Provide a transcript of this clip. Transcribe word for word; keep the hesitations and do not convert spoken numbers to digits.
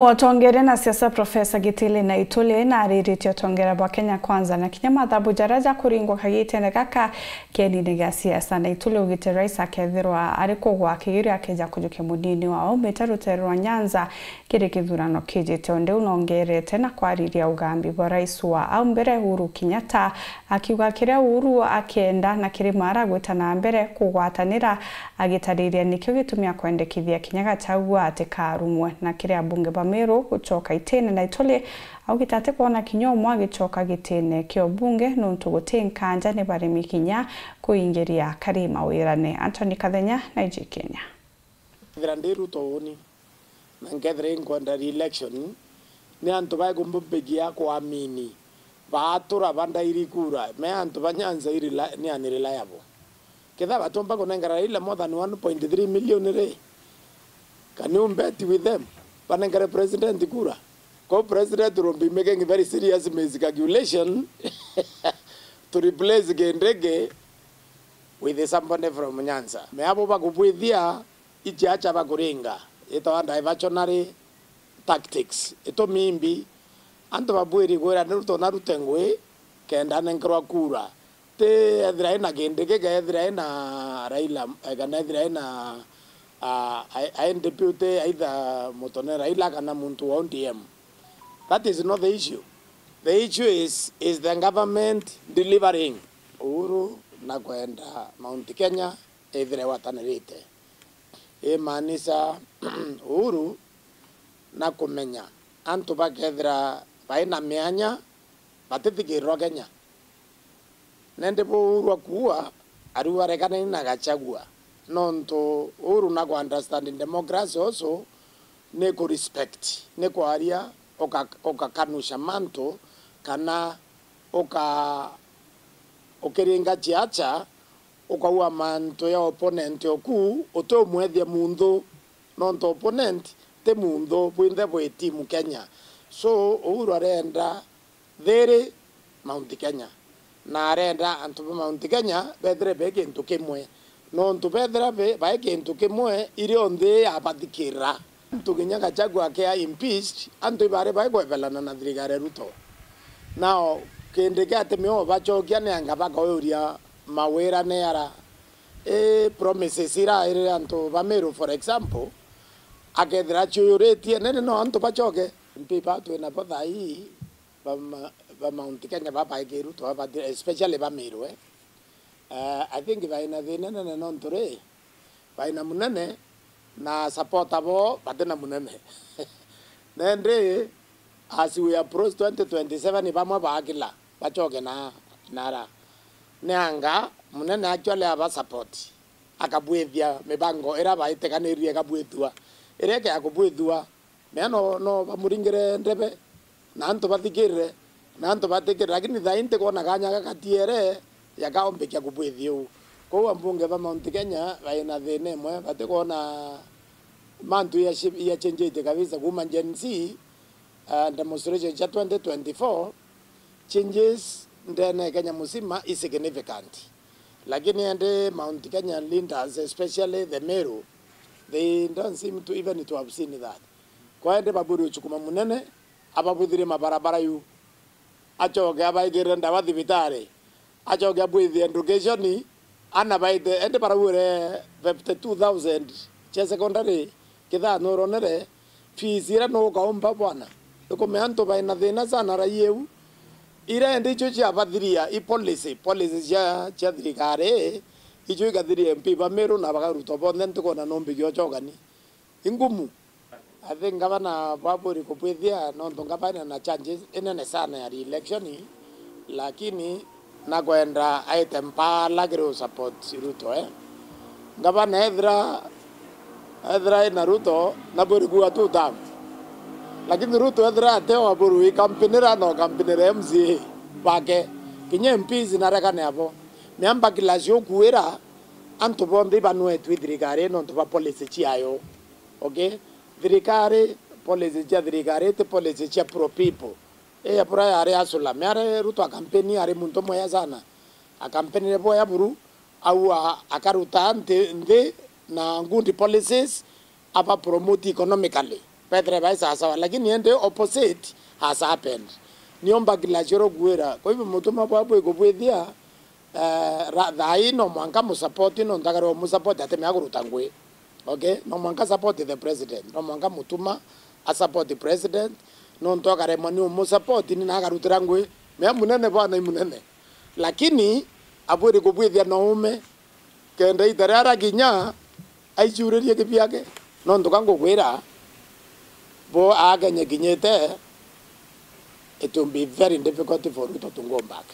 Utongeria na siasa, Profesa Kitile Naituli naariritie utongeria bwa Kenya Kwanza na kinya mathabu jaria jakuringwa kagitene gaka kienine gia siasa. Naituli augite rais akethirwa ari kugwa akigiria akeja kujukia munini wawe aumite rutere rwa Nyanza kiri kithurano kijite. Undi unongerete na kwariria ugambi bwa rais wa au mbere Uhuru Kenyatta, akiuga kiria Uhuru akenda na kiri mara gwita na mbere kugwatanira, agitariria nikio gitumi akwendekithia kinya Gachagua atikarumwe. Na kiri abunge ba Meru gucoka itine, Naituli augite atikwona kinya umwe agicoka gitine kia ubunge nontu guti nkanja ni baremi kinya kuingiria kari mawirane. Anthony Kathenya, Naijikinya. Kethira ndi Ruto uuni, na nkethira inkwenda re-election, ni antu bae kumbumbigia kuamini, baatura bandairi kura, me antu ba Nyanza irela-, ni unreliable. Kethira batumba kunengera Raila more than one point three million ri, can you bet with them? Banengere president kura. Kou president will be making very serious miscalculation to replace Kindiki with somebody from Nyanza. Me abo bakubwithia ichiacha bakuringa, itawa diversionary tactics. Itumi imbi, antu babwiri gwira ni Ruto narute ngui kenda anenkerwa kura. Ti ethira ina Kindiki, ethira ina Raila, eh, kana ethira ina, ah, a, a deputy, either Mutone Raila kana muntu wa O D M. That is not the issue. The issue is, is the government delivering? Uhuru na kwenda Mount Kenya ethire gwatanirite. Imaanisha Uhuru na kumenya antu bakethira bai na mianya batithikirirwa Kenya. Nandi bu Uhuru akuua, ariu arekaneni na Gachagua. Nontu Uhuru na ku understand democracy also ni ku respect, ni kwaria uka-, ukakanusha mantu kana uka-, ukiringa chiacha ukaua mantu ya opponent oku uti umwethia munthu, nontu opponent ti munthu, bwinthe bwi team Kenya. So Uhuru arenda thiri Mount Kenya, na arenda antu ba Mount Kenya bethire be kintu kimwe, nontu bethira be, bai kintu kimwe, irio nthi yabathikirira. Antu kinya Gachagua akea impeached, antu ibari bai kwebelana na thirikari ya Ruto. Now, Kindiki atimi o bachokia ni anga bakauria mawira ni ara? I promises ira airire antu ba Meru, for example, akethira aciuyuritie, nene no antu bachoke. M P ba twina bo thaa ii ba ma-, ba Mount Kenya ba baiki Ruto, ba-, especially ba Meru, eh. Eh, I think baina thina nene nontu ri, baina munene na supporter bo batina munene. Nandi, as we approach twenty twenty-seven, bamwe baakila bachoke na, nara. Ni anga munene actually aba support, akabwithia mibango ira baiteganirie ikabwithua. Iria ikea kubwithua, mea no, no bamuringire ndebe, na antu bathikirire, na antu batikirire, lakini thaa ii ntikwona kanya gakatiere ya kaombikia kubwithia uu. Kwou ambunge ba Mount Kenya baina thina imwe, batikwona mantu ya shi-, ya changeite kabisa kuuma Gen Z, uh, demonstration cia twenty twenty-four, changes ndene ya Kenya musima i significant. Lakini indi Mount Kenya leaders, especially the Meru, they don't seem to even to have seen that. Kwa indi babwiri uchukuma munene, ababwithirie mabarabara yu. Acoke abaikirire ndawa thibitari. Acoke abwithie education, ana baite, indi baraugire fifty-two thousand cia secondary, kithano uronere, fees ira nukaumba bwana. Ikumea antu baina thina sana raia iu. Ira indi icio ciabathiria, i policy, policy cia, cia thirikari, icio ikathiria M P ba Meru na bakaruta bonthe ntikona numbi giochokani. Ingumu. I think ngavana bwabwiri kubwithia, nontu ngavana na chances inene sana ya re-election, lakini nakwenda aite mpala kiri u support Ruto, eh. Ngavana ethira, ethira ina Ruto, nabwiri kuuga two term. Lakini Ruto ethira ateo aburu ikampinira no kampinira M C A bake. Kinya M Ps narekane abo. Miamba kila cio kuira, antu bonthe ibanwetwe i thirikari nontu ba policy ciayo. Okay? Thirikari, policy cia thirikari ti policy cia pro people. Ii ya bura yari asula. Miari Ruto akampeni ari muntu mwega sana. Akampenire bwega buru, au a-, akaruta nthi, nthi na good policies, aba promote economically. Bethire bai sawasawa, lakini indi opposite has happened. Nio Backlash urugwira. Kwa hivyo Mutuma bwa bwikubwithia, eh, ra-, thaa ii no mwanka musupport, nontu akaremwa musupport atemea kuruta ngui. Okay? No mwanka support the president. No mwanka Mutuma asupport president, nontu akaremwa ni umusupport ni na akarutira ngui. Mea munene bwana i munene. Lakini abwiri kubwithia no ume. Kenda ita riria rakinya, aicuririe kibiake. Nontu ka ngugwira, bo Akenya ikinyite, it will be very difficult for Ruto to go back.